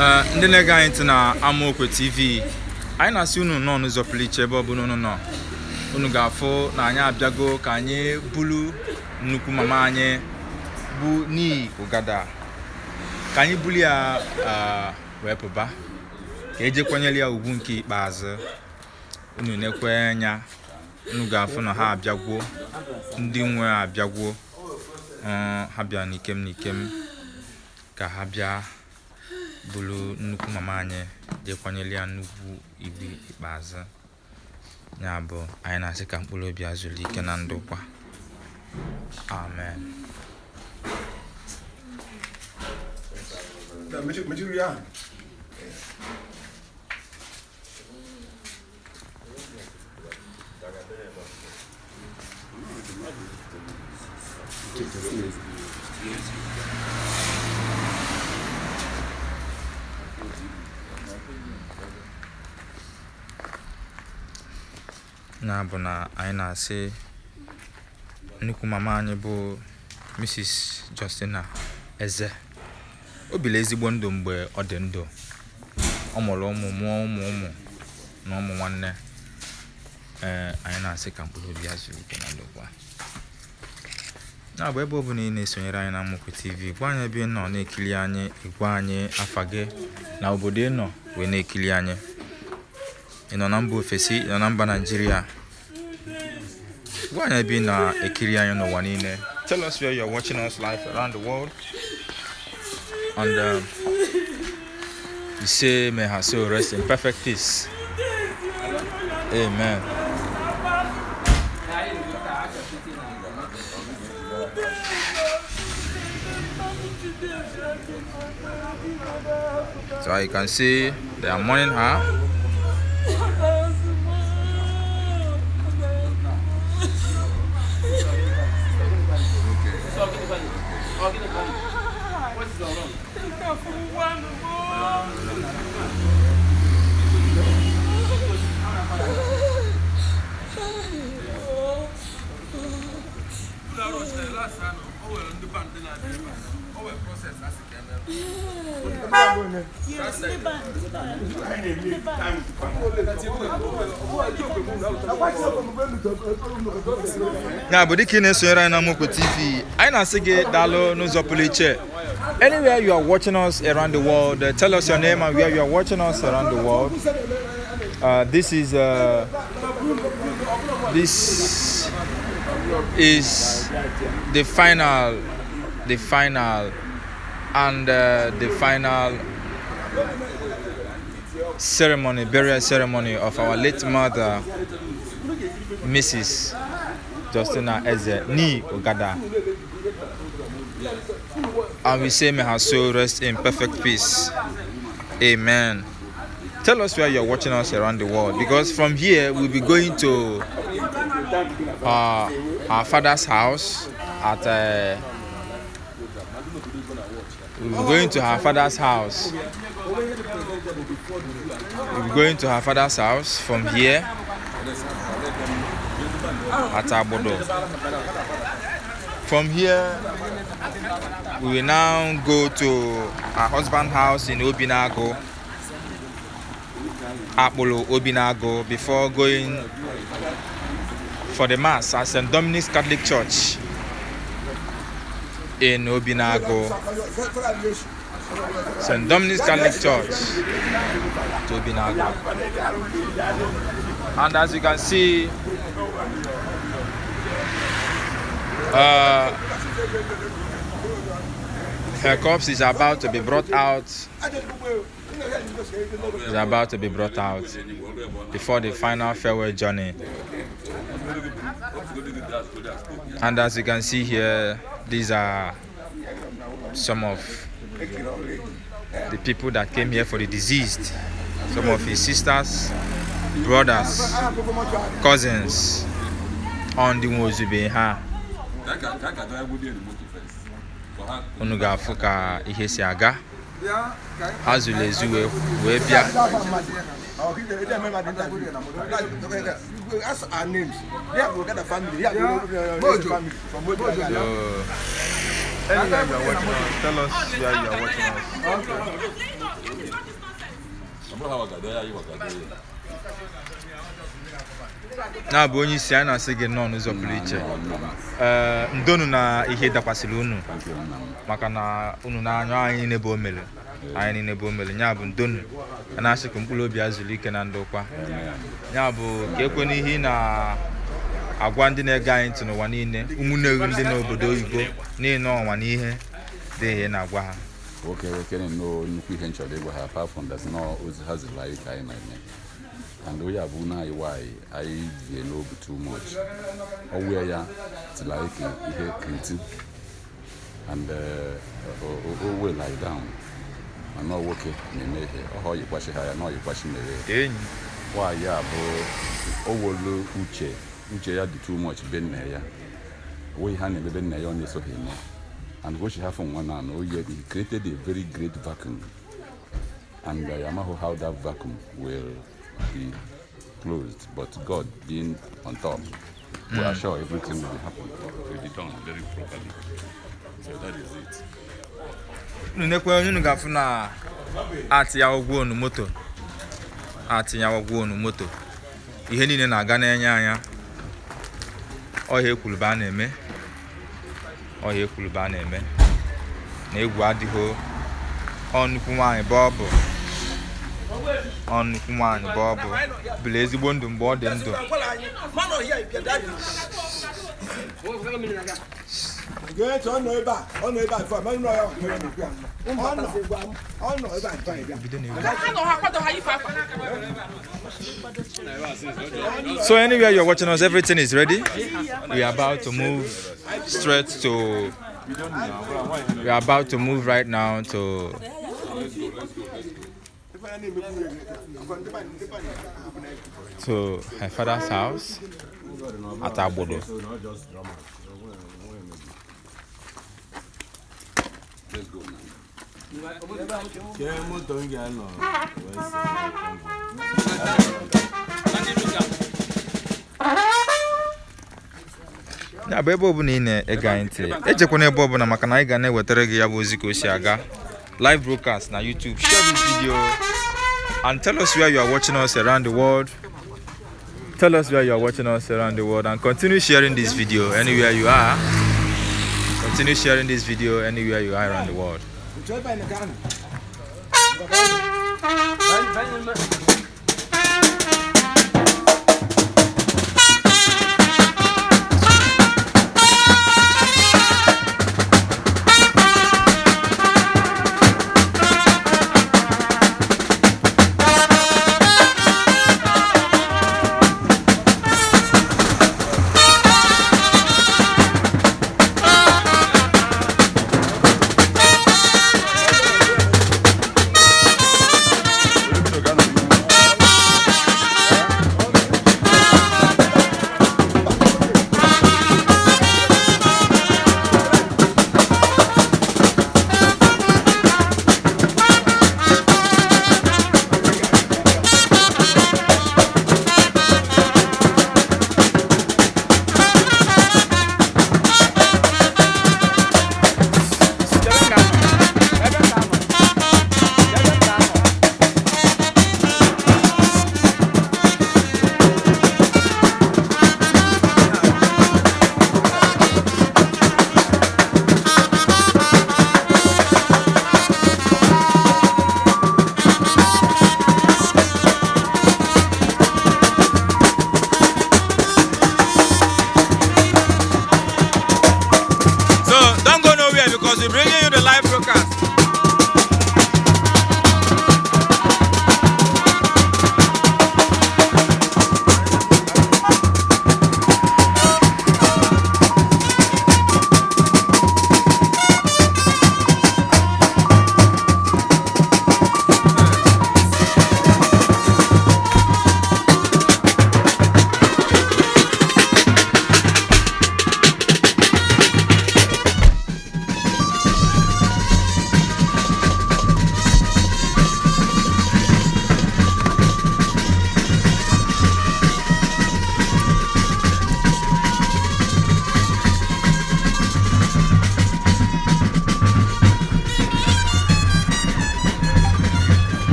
Ndị na-ege anyị ntị na Amaokwe TV, anyị na-asị unu nọ n'ụzọ pụrụ iche. Ebe ọbụla unu nọ, unu ga-afụ na anyị abịago ka anyị bulu nnukwu mama anyị bụ Nii Ụgada, ka anyị bulu ya wee pụba ka eje kwanyere ya ugwu nke ikpeazụ. Unu nekwe anya, unu ga-afụ na ha abịagwo, ndị nwe abịagwo. Ha bịa n'ikem n'ikem ka ha bịa buru nnukwu mama anyị jee kwanyere ya nnukwu igwe ikpeazụ. Ya bụ, anyị na-asị ka mkpụrụ obi ya zuru ike na ndokwa. Amen. Ya bụ na anyị na-asị nnukwu mama anyị bụ Mrs. Justina Eze, o biri ezigbo ndụ mgbe ọ dị ndụ. Ọ mụrụ ụmụ, mụọ ụmụ ụmụ na ụmụ nwanne. Ee, anyị na-asị ka mkpụrụ obi ya zuru ike na ndokwa. Ya bụ, ebe ọ bụla ị na-esonyere anyị na Amaokwe TV, gwa anyị ebe ị nọ na-ekiri anyị, gwa anyị afa gị na obodo ị nọ wee na-ekiri anyị. Ị nọ na mba ofesi, ị nọ na mba Naijiria, gwa anyị ebe ị na-ekiri anyị n'ụwa niile. Tell us where you're watching us live around the world. And we say may her soul rest in perfect peace. Amen. So you can see they are mourning her. Ya bụ, dịka ị na-esonyere anyị na Amaokwe TV, anyị na-asị gị daalụ n'ụzọ pụrụ iche. Anywhere you are watching us around the world, tell us your name and where you are watching us around the world. This is the final and the final ceremony, burial ceremony of our late mother, Mrs. Justina Eze Ni Ogada. And we say, may her soul rest in perfect peace. Amen. Tell us where you're watching us around the world, because from here we'll be going to our father's house at we'll be going to her father's house. We'll be going to her father's house from here at Abodo. From here, we will now go to her husband's house in Obinago, Akpolo Obinago, before going for the Mass at St. Dominic's Catholic Church in Obinago. St. Dominic's Catholic Church to Obinago. And as you can see, her corpse is about to be brought out. Is about to be brought out before the final farewell journey. And as you can see here, these are some of the people that came here for the deceased. Some of his sisters, brothers, cousins on the Nwozube ha. Unu ga-afụ ka ihe si aga. Ha zuru ezu wee bịa. Ask our names. They have got a family. They have family from Mojo. So, anywhere you are watching us, tell us where you are watching us. Na-abụ onye isi anyị na-asị gị nnọọ n'ụzọ pụrụ iche. Ee, ndonu na ihe dakwasịrị unu, maka na unu na-anyụ anyị niile bụ omere anyị niile bụ omere. Ya bụ ndonu a na-asị ka mkpụrụ obi azụrụ ike na ndokwa. Ya bụ ka ekwe n'ihe ị na-agwa ndị na-ege anyị ntị n'ụwa niile, ụmụnne gị ndị n'obodo oyibo niile, ọnwa na ihe dị ihe ị na-agwa ha. Nwoke wekere nnọọ nnukwu ihe m chọrọ ịgwa ha, apart from that, nọọ ozi ha ziri anyị ka anyị na-eme. And onye abụ na anyị nwaanyị anyị die n'obi too much. Ọwụ ya tiri anyị ka ihe kriti and o wee lie down, mana ọ nwoke na-eme ihe ọha ọyịkwachi ha ya na ọyịkwachi mere ya. Enyi. Nwaanyị a bụ o wolu uche, uche ya dị too much be nne ya. Onweghị ha na-eme be nne ya ọ na-esoghị eme. And what happened nwa na na oye, he created a very great vacuum, and I amaghị how that vacuum will be closed, but God being on top, we are sure everything will be happen, will be done very properly. So that is it. Unu nekwe onye unu ga-afụ na atịnya ụgwọ unu moto, atịnya ụgwọ unu moto, ihe niile na-aga n'enye anya. Ọhịa ekwulube a na-eme, ọhịa ekwulube a na-eme na egwu adịghị. Ọ nnukwu nwaanyị bụ, ọ bụ ọ nnukwu nwaanyị bụ, ọ bụ bụrụ ezigbo ndụ mgbe ọ dị ndụ. Gee ntị, ọ nọ ebe a, ọ nọ ebe a before, ma nọ ya ọ nọ ebe a. Ọ nọ ebe a before anyị bịa. Bido na egwu. Ha nọ ha kwado ha ife akwa. So anywhere you're watching us, everything is ready. We are about to move straight to. We are about to move right now to. Ife ya na-emekwu ya, ndị be anyị- ndị be anyị na-ekwu na To her father's house at Agbodo. Let's go now. Kee moto m ga-anọ wee sị. Ya bụ ebe ọbụla ị na-ege anyị ntị, echekwana ebe ọbụla, maka na anyị ga na-ewetara gị ya bụ ozi ka o si aga, live broadcast na YouTube. Share this video and tell us where you are watching us around the world. Tell us where you are watching us around the world and continue sharing this video anywhere you are. Continue sharing this video anywhere you are around the world. Nchọ ebe anyị na-aga ahụ.